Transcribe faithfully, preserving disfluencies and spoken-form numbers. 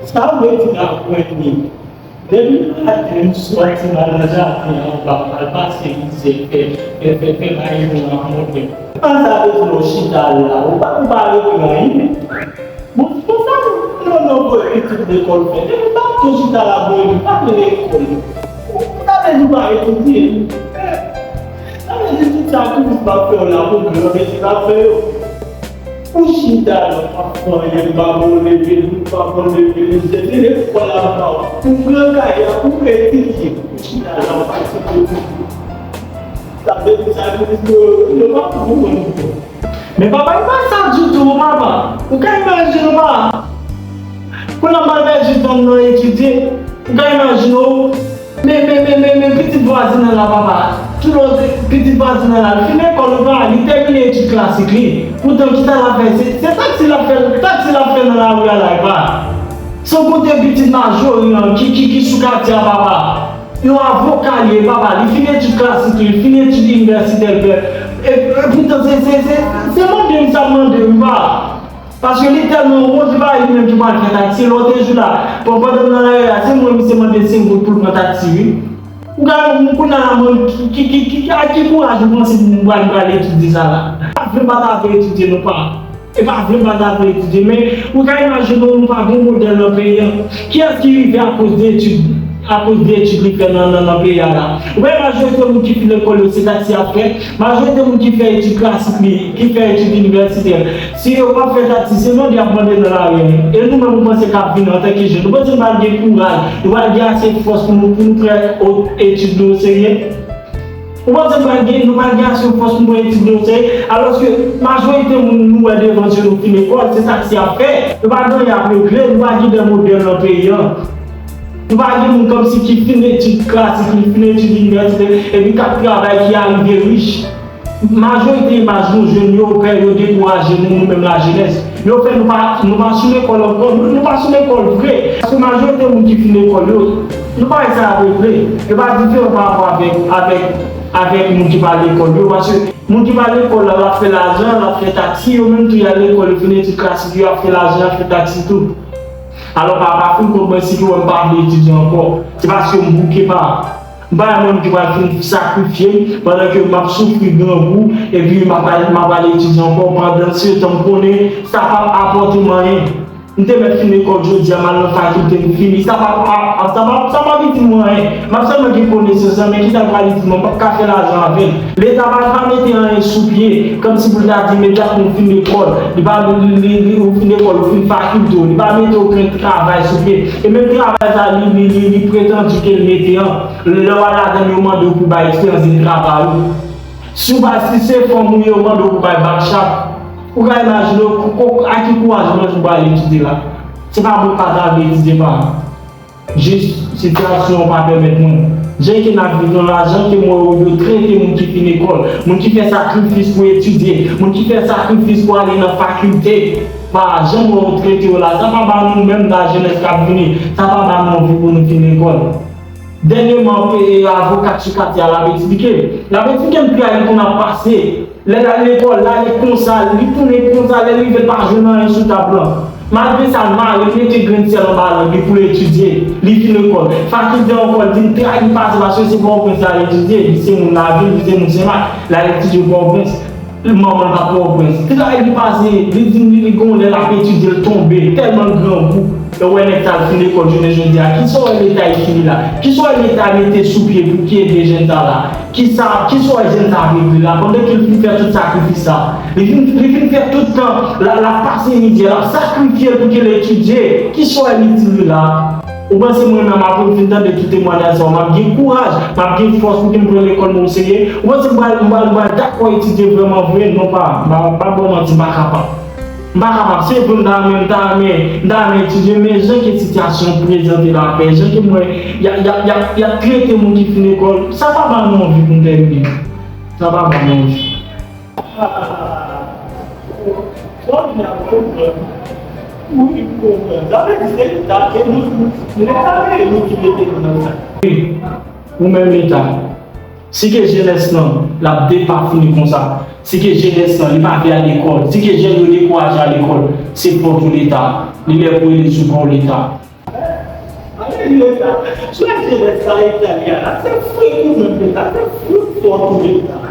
Sa vle di n ap jwenn li. Depi maten m sòti m al nan jaden anba, m al pase mizè, fè, fè, fè, fè bagay nou nan monnen. An sa vle di w chita la, ou pa, ou pa regle anyen. Bon, bon, sa nou, nou, nou voye pitit lekòl fè. Depi maten w chita la, bon, li pa vle lekòl. Ou ta vle di w pa etidye. Sa vle di tout sakrifis m ap fè w la, pou mwen, mwen mete l ap fè yo. Ou chita la, w ap fè anyen, m pa bon leve, m pa bon leve, se lekòl la m ba w. Ou pran kay la, ou etidye. Ou chita la, w pa etidye. Sa vle di sakrifis yo, yo pa pou mwen. Men papa, e pa sa ditou, papa. Ou ka imajine w, papa. Kounye a m al pèdi tan m nan etidye. Ou ka imajine w. Men, men, men, men, men pitit vwazin nan la, papa. Tout lòt pitit vwazin nan la, li fin lekòl, papa, li tèmine etid klasik li. Poutan, kisa l ap fè? Se, se taksi l ap fè, taksi l ap fè nan lari a la, papa. San konte pitit Majori an, ki, ki, ki sou katye a, papa. Yon avoka li ye, papa. Li fin etid klasik li, li fin etid inivèsitè l fè. E, e poutan, se, se, se, se mande misye ap mande, wi, papa. Paske li tèlman wont, li pa li menm ki pral fè taksi. Lòt jou la, bon, pandan m nan lari a, se mwen misye mande senk goud pou l pran taksi, wi. Ou ka wè moun kounye a la, mwen, ki, ki, ki, ki, ak ki kouraj ou panse moun pral, pral etidye sa la? Pa vle m pa ta vle etidye non, pa. E pa vle m pa ta vle etidye, men ou ka imajine w, nou pa gen modèl nan peyi an. Kiyès ki rive akoz de etid, akoz de etid li fè nan, nan, nan peyi a la? Ou wè majorite moun ki fin lekòl yo, se taksi y ap fè. Majorite moun ki fè etid klasik li, ki fè etid inivèsitè, si yo pa fè taksi, se mande y ap mande nan lari an. E nou menm, ou panse k ap vini antanke jèn, nou panse nou pral gen kouraj, nou pral gen ase fòs pou nou, pou nou pran o-, etid nou oserye? Ou panse nou pral gen, nou pral gen ase fòs pou nou pran etid nou oserye? Alòske majorite moun nou wè devan je nou fin lekòl, se taksi y ap fè. Yo pa gen anyen y ap regle, nou pa gen de modèl nan peyi an. Nou pa gen moun kòmsi ki fin etid klasik, ki fin etid inivèsitè, epi k ap travay, ki arive rich. Majorite imaj nou jwenn yo, pè yo dekouraje nou, nou menm lajenès. Yo fè nou pa, nou pa sou lekòl ankò, nou, nou pa sou lekòl vre. Paske majorite moun ki fin lekòl yo, nou pa wè sa y ap regle. Yo pa diferan pa rapò avèk, avèk, avèk moun ki pa lekòl yo. Paske moun ki pa lekòl la, l ap fè lajan, l ap fè taksi, yo menm tou y al lekòl, yo fin etid klasik yo, y ap fè lajan, y ap fè taksi tou. Alò, pa, pa fin konprann si ke wè m pa vle etidye ankò. Se paske m bouke pa. M pa yon moun ki pral fin sakrifye m pandan ke m ap soufri grangou, epi m ap al, m ap al etidye ankò, pandan se tan m konnen sa p ap apòte m anyen. M te mèt fin lekòl jodi a, m al nan fakilte, m fini. Sa p ap, ap, ap, sa p ap, sa p ap itil mwen anyen. M ap sèlman gen konesans lan, men kisa l pral itil mwen? M p ap ka fè lajan avè l. Leta pa, pa mete anyen sou pye, kòmsi pou l ta di, men dat nou fin lekòl, li pa, li, li, li, ou fin lekòl, ou fin fakilte w, li pa mete okenn travay sou pye. E menm travay sa, li, li, li, li pretandi ke l mete an, lè w al ladan l, yo mande w pou bay eksperyans de travay ou. Si w pa, si se fanm ou ye, yo mande w pou bay bak chak. Ou ka imajine w, ko-, ko-, ak ki kouraj mwen pou al etidye la. Se pa mwen pa ta vle etidye pa. Jis, sitiyasyon an pa pèmèt mwen. Jan ke n ap viv nan la, jan ke m wè yo, yo trete moun ki fin lekòl, moun ki fè sakrifis pou etidye, moun ki fè sakrifis pou ale nan fakilte, pa jan m wè yo trete yo la, sa pa ba nou menm lajenès k ap vini, sa pa ba nou anvi pou nou fin lekòl. Dènyèman, e, avoka sou katye a, l ap eksplike. L ap eksplike m ki jan li konn ap pase. Lè l al lekòl, l ale konsa, li tounen konsa, lè l rive, l pa jwenn anyen sou tab lan. Malgre sa, l mare, l mete grenn syèl anba lang li pou l etidye. Li fin lekòl. Fakilte ankò, l di m tray li pase paske se Pòtoprens l al etidye. Li se moun lavil, li se moun Senmak. L al etidye Pòtoprens. Manman l pa Pòtoprens. Tray li pase, li di m li, li gon lè l ap etidye, l tonbe. Tèlman l grangou. Yo wè nèg sa l fin lekòl jounen jodi a. Kisa w wè Leta itil li la? Kisa w wè Leta mete sou pye pou ki ede jèn sa la? Kisa, kisa w wè jèn sa regle la? Pandan ke l fin fè tout sakrifis sa, li fin, li fin fè tout tan, l ap, l ap pase mizè, l ap sakrifye l pou ke l etidye. Kisa w wè l itil li la? Ou panse mwen menm apre m fin tande tout temwayaj sa yo, m ap gen kouraj, m ap gen fòs pou ke m pran lekòl mwen oserye? Ou panse m pral, m pral, m pral dakò etidye vrèman vre? Non pa, m pa, m pa ba w manti, m pa kapab. M pa kapab, se vre m ta renmen, m ta renmen, m ta renmen etidye, men jan ke sitiyasyon an prezante la, pè, jan ke m wè y ap, y ap, y ap, y ap trete moun ki fin lekòl, sa pa ba nou anvi pou n tèmine. Sa pa ba nou anvi. Wi, ou menm Leta, si ke jenès lan, l ap depafini konsa, si ke jenès lan, li pa vle al lekòl, si ke jèn yo dekouraje al lekòl, se fòt ou Leta. Li lè pou rele sou kò w Leta. Leta, sou la jenès sa Italyen la, se fou ou menm Leta, se fou fò tou Leta.